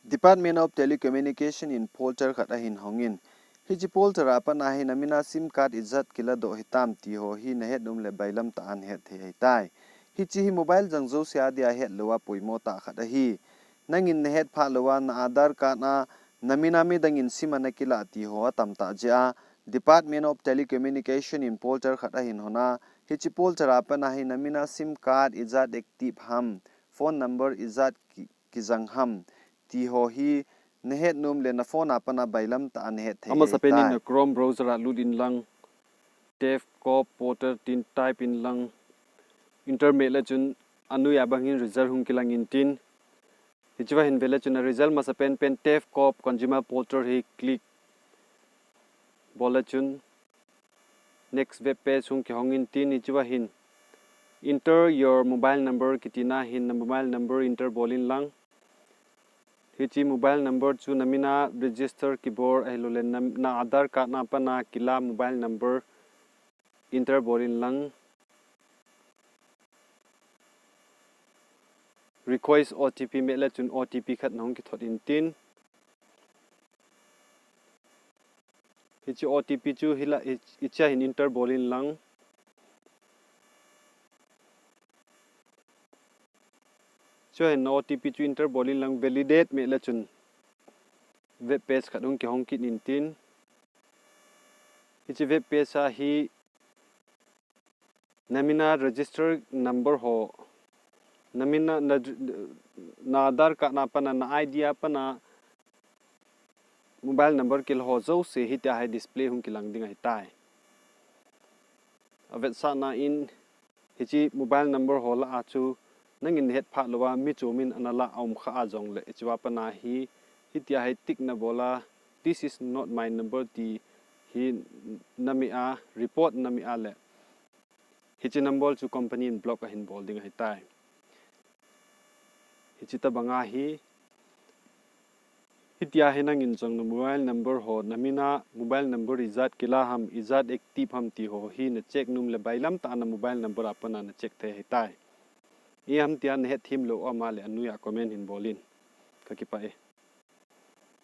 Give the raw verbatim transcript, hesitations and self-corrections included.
Department of Telecommunication in portal khat ahin hongin. Hiche portal a pat a hi namin a SIM card ijat kiladoh hitam ti ho hi nahet nom le bailam tah a nahet thei ahitai. Hiche hi mobile jang jouse a dia het lou a poimo tah khat ahi. Nangin nahet phat lou a na Aadhaar card a namin a midang in SIM ana kilah ti ho atam tah jeh a Department of Telecommunication in portal khat ahin hon a, hiche portal a pat a hi namin a SIM card ijat active ham, phone number ijat ki, kijang ham ti ho hi nahet nom le na phone a pat a bailam tah a nahet thei ahitai. Amasapen in na Chrome browser a lut in lang, Tefcop portal tin type in lang, enter meh le chun anoi a bang hin result hung kilang in tin. Hichea hin ve le chun a result masapen pen Tefcop consumer portal hi click bol le chun next web page hung kihong in tin, hichea hin enter your mobile number kiti na hin na mobile number enter bol in lang. Hiche mobile number chu namin a register kibol ahilou le na, na Aadhaar card a pat a kila mobile number enter bol in lang. Request O T P meh le chun O T P khat na hung kithot in tin. Hiche O T P chu hila, hi, hichea hin enter bol in lang. Chua hin na O T P chu enter bol in lang, validate meh le chun web page khat hung kihong kit in tin. Hiche web page a hi namin a register number ho, namin a na, na Aadhaar card a pat a na I D a pat a mobile number kila ho jouse hitia hi display hung kilang ding ahitai. Avetsahna in hiche mobile number ho lah a chu nangin nahet phat lou a mi chom in ana lah a um kha a jong le hichea pat a hi hitia hi tick na bol a, "This is not my number," ti hi na meh a, report na meh a le hiche number chu company in block ahin bol ding ahitai. Hiche tabang a hi, hitia hi nangin jong na mobile number ho, namin a mobile number ijat kila ham, ijat active ham ti ho hi na check nom le bailam tah a na mobile number a pat a na check thei ahitai. Ipi ham tia na het them lou um a le anoi a comment hin bol in. Ka kipah e.